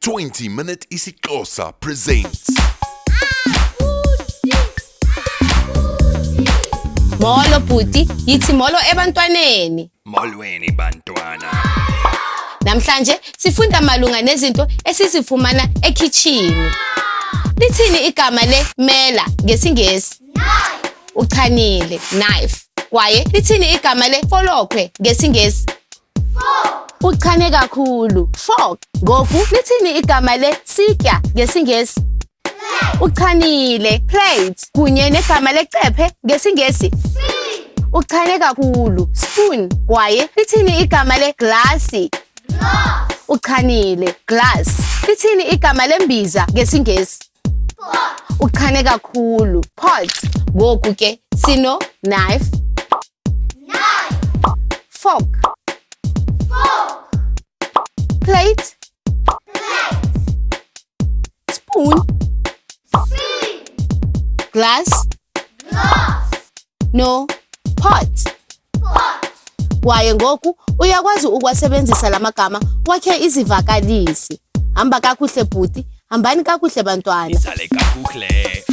20 Minute isiXhosa presents. Molo bhuti, yithi molo ebantwaneni. Molweni bantwana. Namhlanje sifunda malunga nezinto esizifumana ekhitshini. Lithini igama le mela ngesiNgesi? Uchanile, knife. Kwaye lithini igama le folokhwe ngesiNgesi? Uchane kakhulu, fork. Ngoku lithini igama le sitya ngesiNgesi? Uchanile, plate. Kunye negama lecephe ngesiNgesi? Uchane kakhulu, spoon. Kwaye lithini igama le glasi? Uchanile, glass. Lithini igama lembiza ngesiNgesi? Uchane kakhulu, pot. Ngoku ke sino knife, fork, plate, spoon, glass, no pot. Kwaye ngoku uyakwazi ukuwasebenzisa la magama wakhe izivakalisi. Hamba kakuhle bhuti, hambani kakuhle bantwana. Nisale kakuhle.